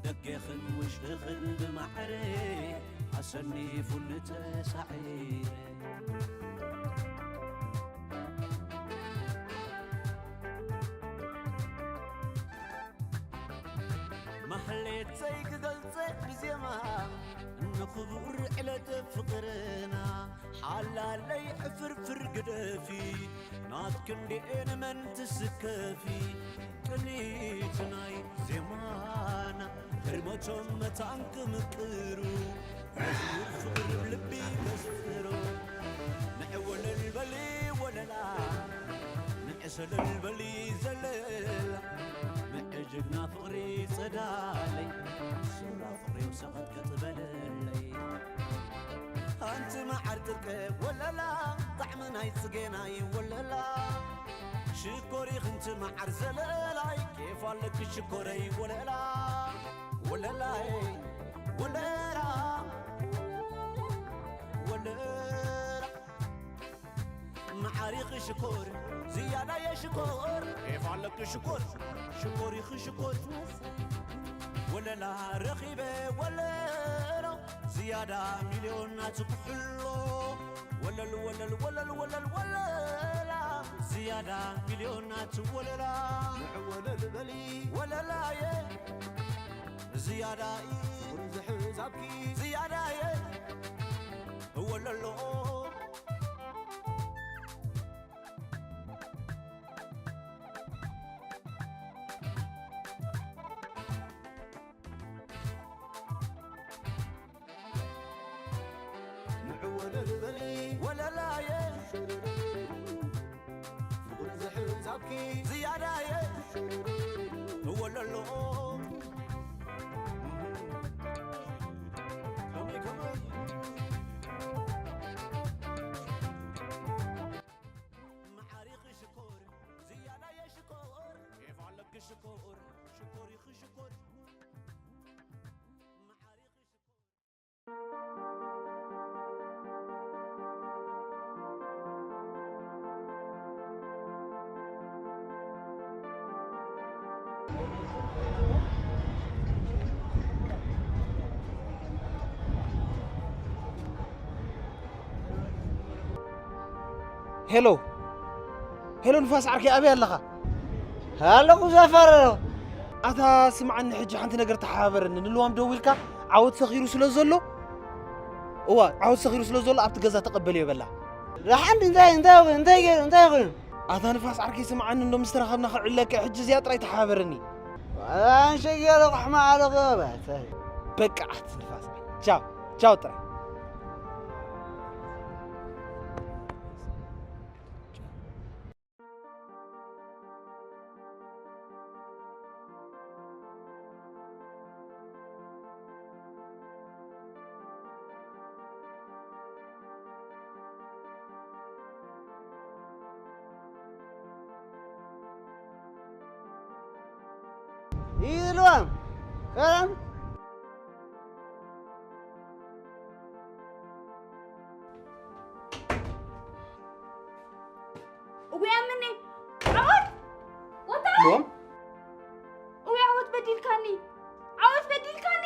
ደጌኽን ውሽጥኽን ብማዕረ ኣሰኒፉኒ ተሳዒረ። ማሕሌተይ ክገልጸ ብዜማ ንኽቡር ዕለተ ፍቕርና ሓላለይ ዕፍርፍር ግደፊ ናትክንዲኤ ንመን ትስከፊ ቅኒት ናይ ዜማና ህርመቶም መታን ክምቅሩ መዝሙር ተለልበሊ ዘለላ ምዕጅግና ፍቕሪ ጸዳለይ ሱራ ፍቕሪው ሰቐጥቀጥ በለለይ ኣንቲ መዓር ጥርቀ ወለላ ጣዕሚ ናይ ጽጌናይ ወለላ ሽኮሪ ክንቲ መዓር ዘለላይ ኬፍ ኣለኪ ሽኮረይ ወለላ ወለላይ ወለላ ወለላ መዓሪኺ ሽኮር ዝያዳ የሽኮር ኬፍ ኣለኪ ሽኮር ሽኮሪኺ ሽኮር ወለላ ረኺበ ወለሎ ዝያዳ ሚልዮን ናትኩሕሎ ወለል ወለል ወለል ወለል ወለላ ዝያዳ ሚልዮን ናትወለላ ንዕወለል በሊ ወለላየ ዝያዳ ዝሕዛብኪ ዝያዳየ ወለሎ ንዕወለል በሊ ወለላየ ፍቕሪ ዝሕዛብኪ ዝያዳየ ወለሎ ከመይ ከመይ መዓሪኺ ሽኮር ዝያዳየ ሽኮር ኬፍ ኣለኪ ሽኮር ሽኮሪኺ ሽኮር መዓሪኺ ሽኮር ሄሎ ሄሎ ንፋስ ዓርከይ ኣበይ ኣለኻ ኣለኹ ዘፈር ኣታ ስምዓኒ ሕጂ ሓንቲ ነገር ተሓባበረኒ ንልዋም ደዊልካ ዓወት ሰኺሩ ስለ ዘሎ እዋ ዓወት ሰኺሩ ስለ ዘሎ ኣብቲ ገዛ ተቐበልዮ በላ ደሓን እንታይ እንታይ ኮይኑ እንታይ ገይሩ እንታይ ኮይኑ ኣታ ንፋስ ዓርከይ ስምዓኒ እንዶ ምስ ተራኸብና ከዕብለካ ሕጂ እዚኣ ጥራይ ተሓባበረኒ ኣንሸገለ ቁሕማ ኣለኹ በቃ ኣቲ ንፋስ ቻው ቻው ጥራይ ይልዋም ሰላም እጉያ ምኒ ዓወት ወታ እጉያ ዓወት በዲልካኒ ዓወት በዲልካኒ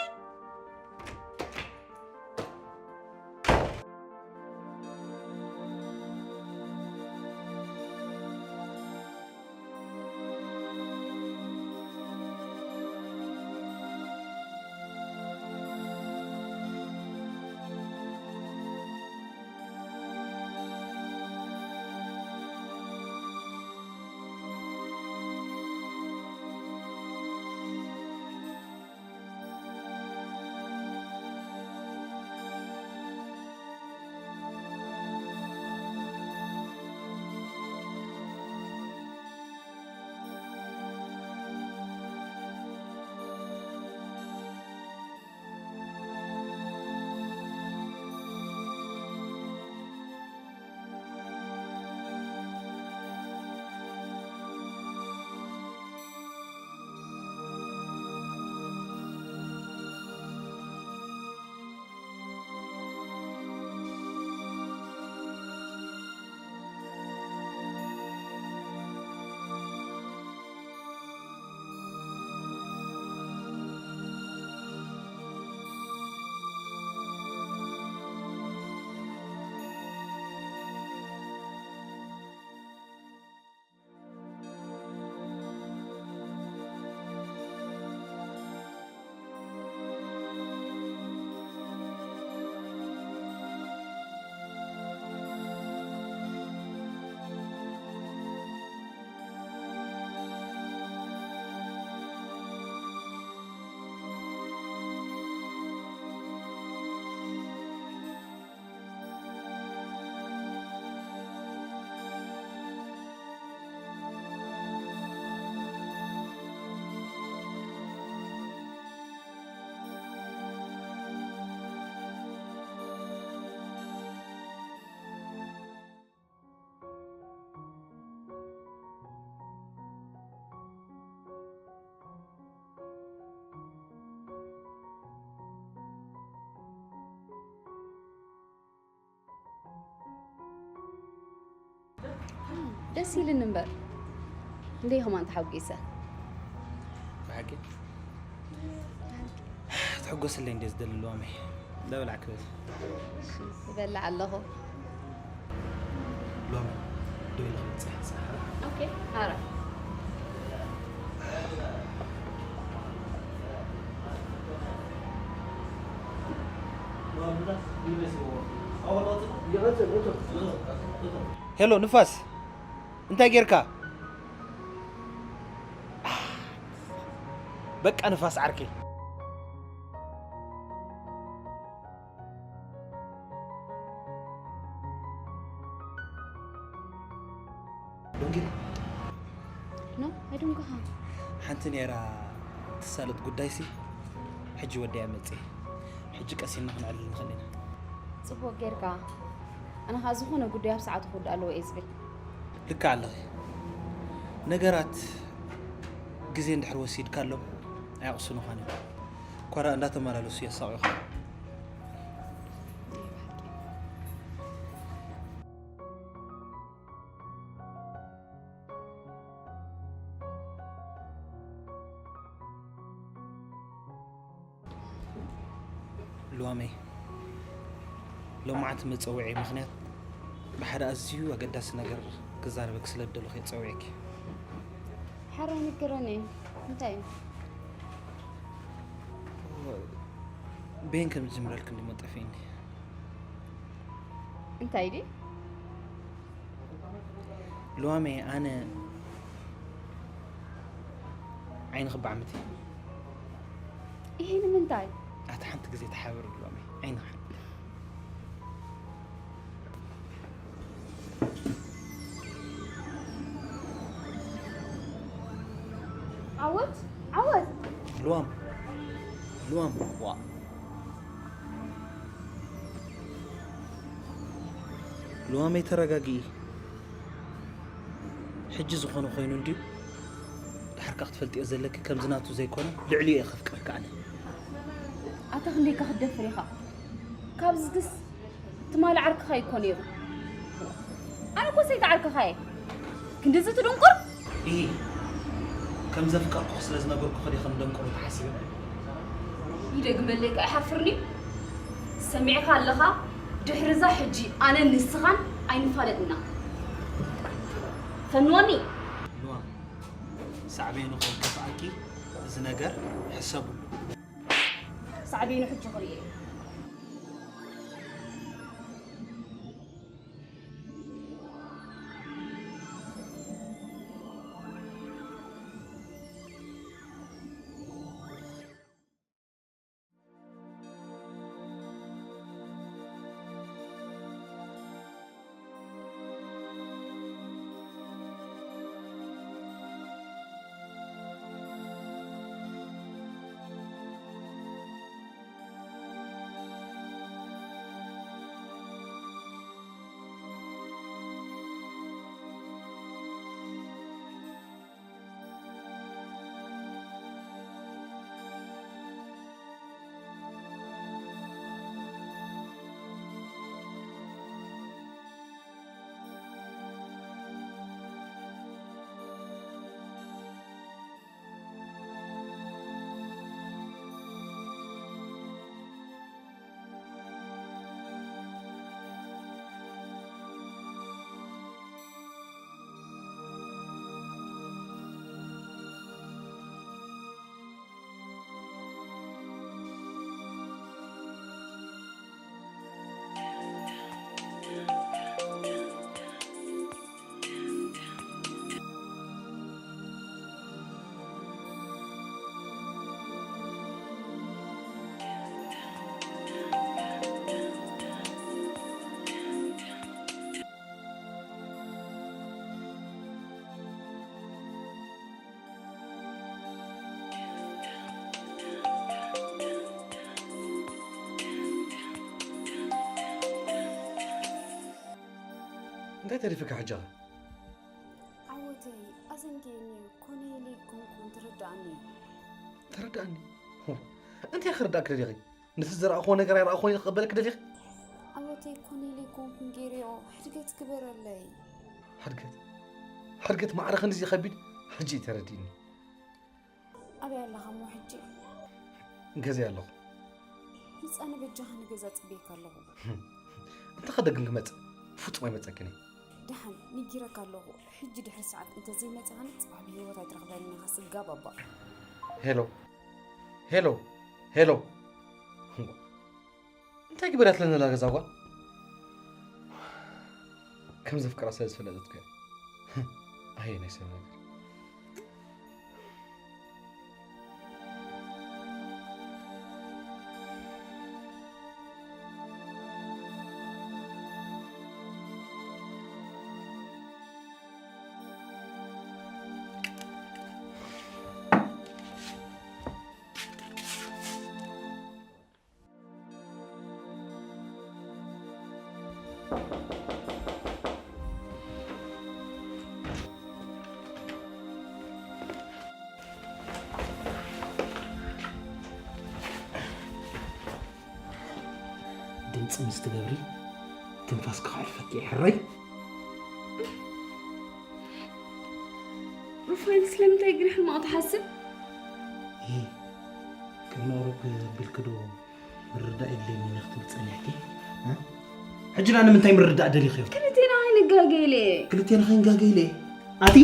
ደስ ኢልኒ እምበር፣ ክንደይ ከማን ተሓጒሰ። ብሓቂ ትሕጎስለይ እንደ ዝደሊ ልዋመይ። ደብላዕ ክብል። ይበልዕ ኣለኹ። ሎሚ ዶ ኢለ ክመጽእ ሓሳብ? ኦኬ፣ ኣረ። ሄሎ ንፋስ፣ እንታይ ጌርካ? በቃ ንፋስ ዓርከይ። ዶንጊ። ኖ፣ ኣይደንጎኻ። ሓንቲ ነይራ ትሳለጥ ጉዳይሲ፣ ሕጂ ወዲያ መጽእ። ሕጂ ቀሲና ክንዕልል ንኽእል ኢና። ጽቡቕ ጌርካ። ኣነ ኸኣ ዝኾነ ጉዳይ ኣብ ሰዓቱ ክውዳእ ኣለዎ እየ ዝብል። ልክዕ ኣለኺ። ነገራት ግዜ እንድሕር ወሲድካሎም ኣየቕስኑኻን እዮም። እኳ ደኣ እንዳተመላለሱ የሳቕዩኻ። ልዋመይ፣ ሎማዓንቲ መጸውዒ ምኽንያት ብሓደ ኣዝዩ ኣገዳሲ ነገር ክዛረበኪ ስለ ዝደለኹ እየ ጸዊዐኪ። ሓራይ ንገረኒ፣ እንታይ እዩ? ቤን ከም ዝጅምረልክ እንዲሞ ጠፊእኒ። እንታይ ድዩ? ልዋመይ፣ ኣነ ዓይኒ ክባዕምት እየ። ይሄ ንምንታይ? ኣቲ ሓንቲ ግዜ ተሓበሩ ልዋመይ፣ ዓይኒ ክሓ-፣ ዓወት፣ ዓወት። ልዋም፣ ልዋም፣ ዋ። ልዋመይ ተረጋግኢ። ሕጂ ዝኾነ ኮይኑ እንድዩ። ድሓር ከኣ ክትፈልጥዮ ዘለኪ ከምዚ ናቱ ዘይኮነ ልዕሊኡ እየ ከፍቅረካ ኣነ። ኣታ ክንደይካ ክትደፍር ኢኻ። ካብዝግስ ትማሊ ዓርክኻ እኮ ነይሩ። ኣነ እኮ ሰይቲ ዓርክኻ እየ። ክንድዚ ትድንቁር? ኢሂ፣ ከም ዘፍቀርኩኺ ስለ ዝነገርኩኺ ድየ ከም ደንቆሮ ትሓስቢ? ይደግመለይ ከኣ ይሓፍርኒ። ሰሚዕካ ኣለኻ? ድሕርዛ ሕጂ ኣነን ንስኻን ኣይንፋለጥና። ፈንወኒ። ኖዋ፣ ሳዕቤኑ ከይከፍኣኪ እዚ ነገር ሕሰብሉ። ሳዕቤኑ ሕጂ ክርእዮ እየ። እንታይ ተሪፍካ ሕጂ? ዓወተይ፣ ኣዘንጊዕኒ፣ ኮነ ኢለ ኣይኮንኩን፣ ተረድኣኒ። ተረድኣኒ? ሆ፣ እንታይ ክርዳእኪ ደሊኺ? ንስ ዝረኣኽዎ ነገር ኣይረኣኽዎን ኢለ ክቕበለኪ ደሊኺ? ዓወተይ፣ ኮነ ኢለ ኣይኮንኩን ገይረዮ፣ ሕድገት ግበረለይ። ሕድገት? ሕርገት ማዕረ ክንድዚ ከቢድ ሕጂ እዩ ተረዲእኒ። ኣበይ ኣለኻ እሞ ሕጂ? ገዛይ ኣለኹ። ህፃነ በጃኻ ንገዛ ፅበየካ ኣለኹ። እንተ ከደግም ክመፅእ ፍጹም ኣይመፀክን እየ። ደሓን ንጊረካ ኣለኹ። ሕጂ ድሕሪ ሰዓት እንተዘይመፅኻኒ ፅባሕ ብህይወት ኣይትረኽበኒ ኢኻ ስጋ ባባ። ሄሎ ሄሎ ሄሎ። እንታይ ግበራ ትለና ኣላ ገዛ ጓል? ከም ዘፍቅራ ስለ ዝፈለጠት እኮ እያ። ኣየ ናይ ሰብ ነገር። ድምፂ ምስ ትገብሪ ትንፋስ ክሓልፈኪ ሕረይ። ሩፋኤል ስለምንታይ ግን ሕማቕ ትሓስብ? ይህ ቅድሚ ኣውሮፕ ቢልክዶ ምርዳእ የድልየኒ ኢና ክትብል ጸኒሕኪ? እ? ሕጂ ና ንምንታይ ምርዳእ ደሊኽዮ? ክልቴና ከይንጋገ ኢለ። ክልቴና ከይንጋገ ኢለ። ኣቲ